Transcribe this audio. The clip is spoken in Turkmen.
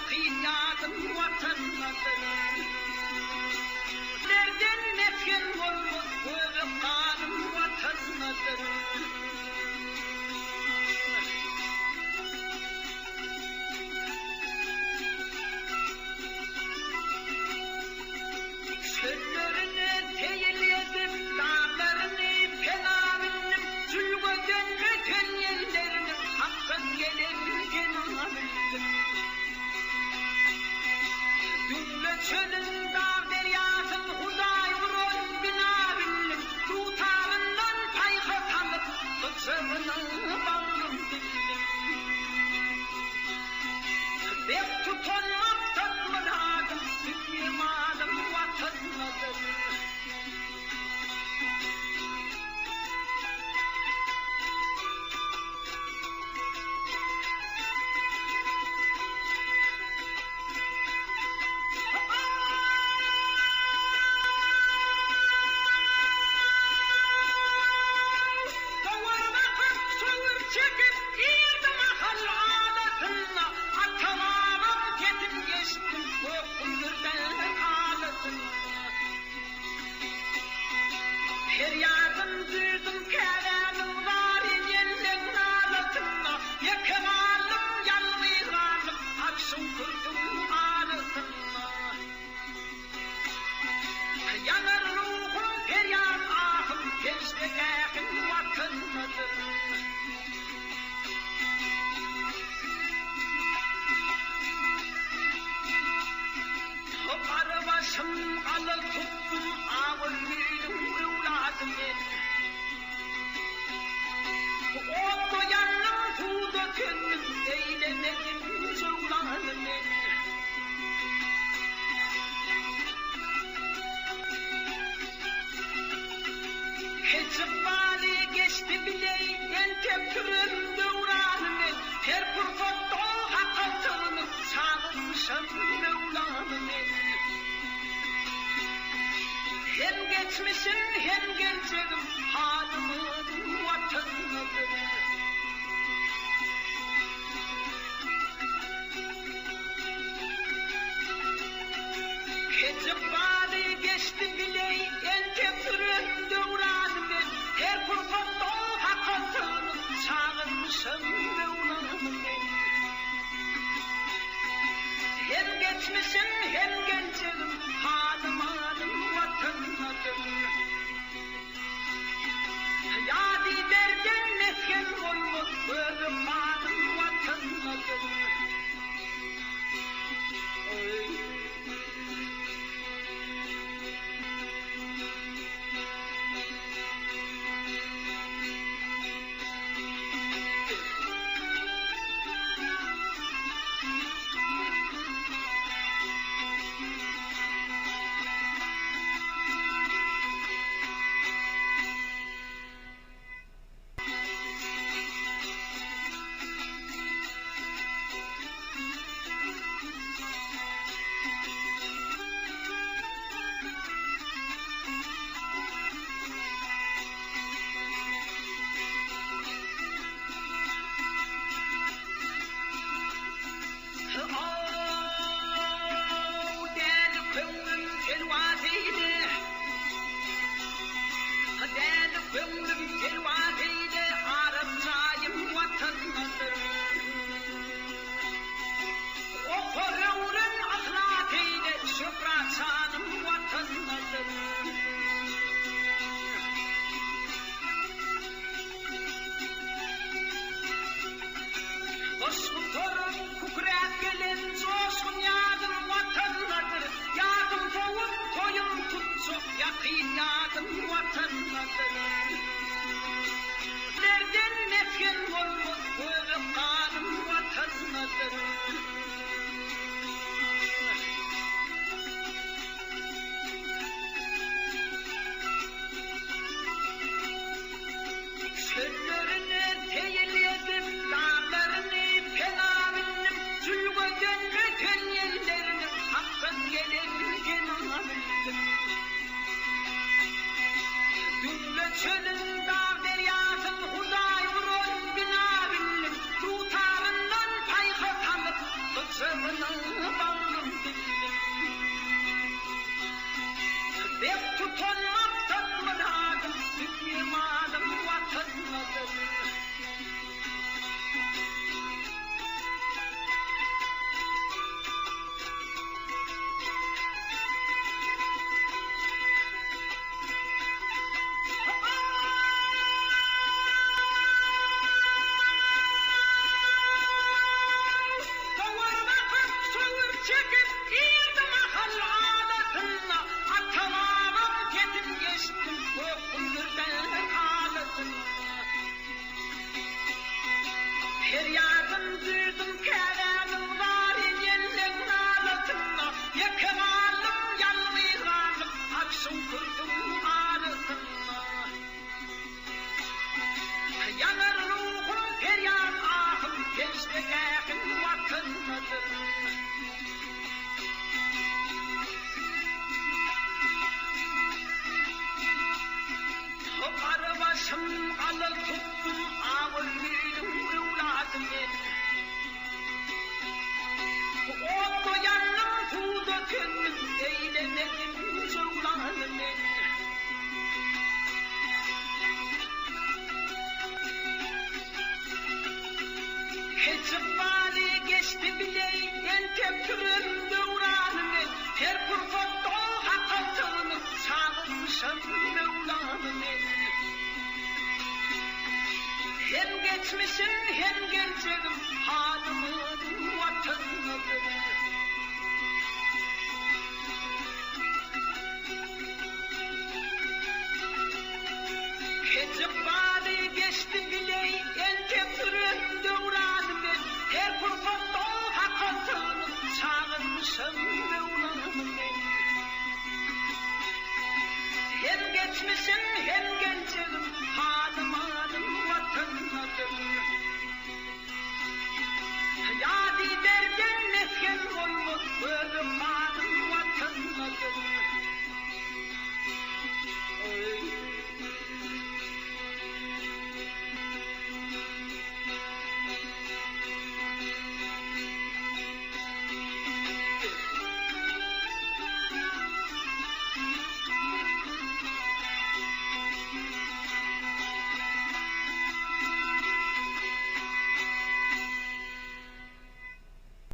Ýakyn ýadym Watandadyr. Derden mesgen bolmaz göbek ganym Watandadyr. Çöllerini seýil edip, daglaryny pena bildim, Jülgeden öten ýellerini Hakdan gelen sena bildim. Düňle çölün, dag-derýasyn Hudaý guran bina bildim, Dutaryndan paýhas alyp, gyjagyny bagrym bildim. Bek tutan maksat-myradym, dünýe malym Watandadyr. Dowar bakyp, sowur çekip, Girdim Ahal adasynda, Ata-babam sesin eşitdim, Gök gümmürdän halasynda. Perýadym duýdum Käbämiň zary ýelleň nalasynda, Ýeke galdym, ýalňyz galdym, Arşyň kürsüň arasynda. Ýanar ruhum, perýat ahym, Seždegähim Watandadyr. Gara başym gala tutdum, Agölliniň öwlady men. Otda ýandym, suwda söndüm, Eýlemedim jöwlany men. Keçip baly geçdi bileý, Entek süren döwrany men. Her pursatda Haka sygnyp, Çagyrmyşam Möwlany men. Hem geçmişim, hem geljegim Halymyň Watandadyr. Keçip baly geçdi bileý, Entek süren döwrany men. Her pursatda Haka sygnyp, Çagyrmyşam Möwlany men. Hem geçmişim, hem geljegim, Halym-alym Watandadyr. Ýady-derden mesgen bolmaz, Göbek ganym Watandadyr. How däli köňlüm perwaz eýle, Däli köňlüm perwaz eýle, Aram jaýym Watandadyr. Oka öwren, yhlas eýle, Şöhrat şanym Watandadyr. Gyş gutaryp, kükräp gelen joşgun ýazym Watandadyr. Ýazym sowup, toýum tutjak ýakyn ýadym Watandadyr. Derden mesgen bolmaz göbek ganym Watandadyr. Çöllerini seýil edip, daglaryny pena bildim, Jülgeden öten ýellerini Hakdan gelen sena bildim. Düňle çölün, dag-derýasyn Hudaý guran bina bildim, Dutaryndan paýhas alyp, gyjagyny. Perýadym duýdum käbämiň zary ýelleň nalasynda Ýeke galdym, ýalňyz galdym arşyň kürsüň arasynda. Ýanar ruhum perýat ahym seždegähim Watandadyr. Gara başym gala tutdum Agölliniň öwlady men. Otda ýandym, suwda söndüm, eýlemedim jöwlany men. Keçip baly geçdi bileý, entek süren döwrany men. Her pursatda Haka sygnyp, çagyrmyşam Möwlany men. Hem geçmişim, hem geljegim halymyň Watanymyzyň. Keçip baly geçdi bileý, entek süren döwrany men. Her pursatda Haka sygnyp, çagyrmyşam Möwlany men. Hem geçmişim, hem geljegim.